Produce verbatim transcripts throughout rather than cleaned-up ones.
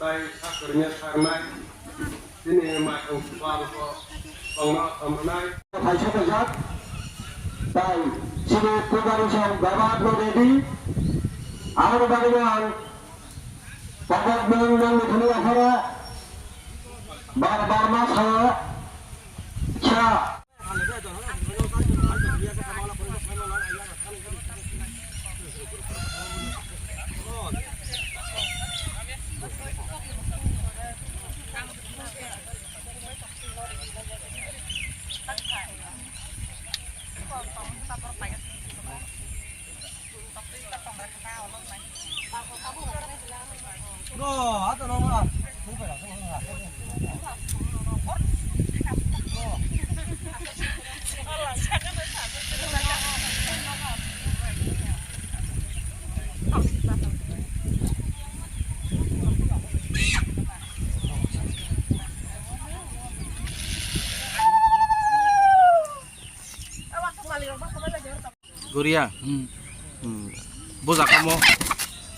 Bai sakurnya sarnai, ini matung subar ko, tongno tongno nai. Thaisa thaisa, tai, sini pugari song, gabak no ready, aro bari nang, pagak nang nang ni thani akhara, bar bar ma saya, cha. Goria. Hmm. Hmm. Bo jaga mo?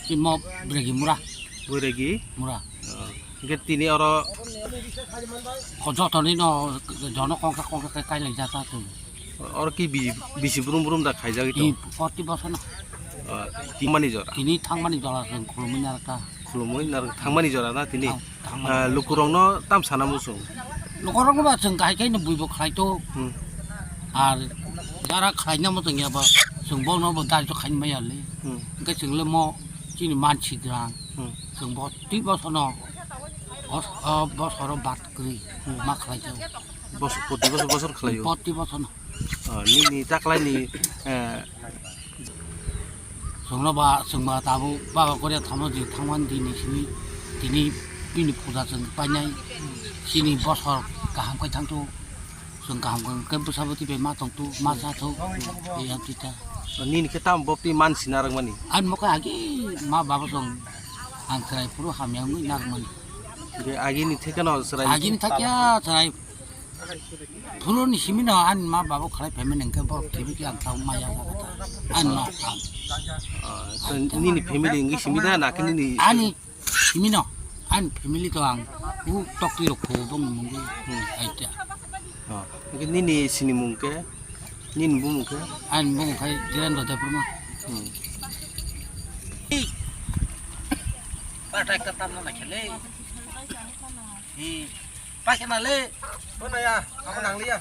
Imo Bregi Mura. Bregi? Mura. Oh. Hingke tini oro? Ko jotoni no jono kongka kongka kai, kai lai jata tu. Oro ki bi-, bisi brum brum da khaijak ito? Ih, forty bosor no. Oh, tini mani jora? Tini thangmani jora se khulumui narwkha. Khulumui narwk thangmani jora na tini? Thang-, thangmani. Ah, lukurokno tam sana muchung? Lukurokno ba chwng kahai khe no buibo khlai to. Hmm. Ar jara khlaina muchung ya ba chwng bono bo dai to khain maya le. Hmm. Hwnkhe chwng le mo chini man sidrang. Hmm. Chwng bo twi bosono bos-, o bosoro bat kwrwi Hmm. ma khlai to. Bos-, proti bosor bosor khlaio? Proti bosono. Ah, nini taklaini, eh, Chwngno ba, chwng ba tabuk baba Goria thangno je thangmani dini simi, tini bini puja chwng painai, chini bosor kaham khai thangthu, chwng kaham khai khe bwsa bwtwi bai ma tongthu, ma chathu, ya tita. Nini khe tamo bopti man sina rwkmani? Ani mokhe agi ma baba chwng ang chwrai phuru hamya wngwi narwkmani. Hingke agini thekeno chwrai Agini thakya chwrai Phuruni simi no ani ma babu khalai phaimani hwnkhe borok thwiwi khe ang tamo maya jaga ta. Ani no ang. Ah, so nini family wngwi simi da na khe nini Ani simi no, ani family to ang u tokti rok kho bong mungwi Hmm. aita. Ah, hwnkhe nini sini mung khe? Nini bumung khe? Ani bumung khai Dhirendra Debbarma. Hmm. Pathak ta tamna na khele. Hi. Paikha na le. Bono ya, abo nang liya.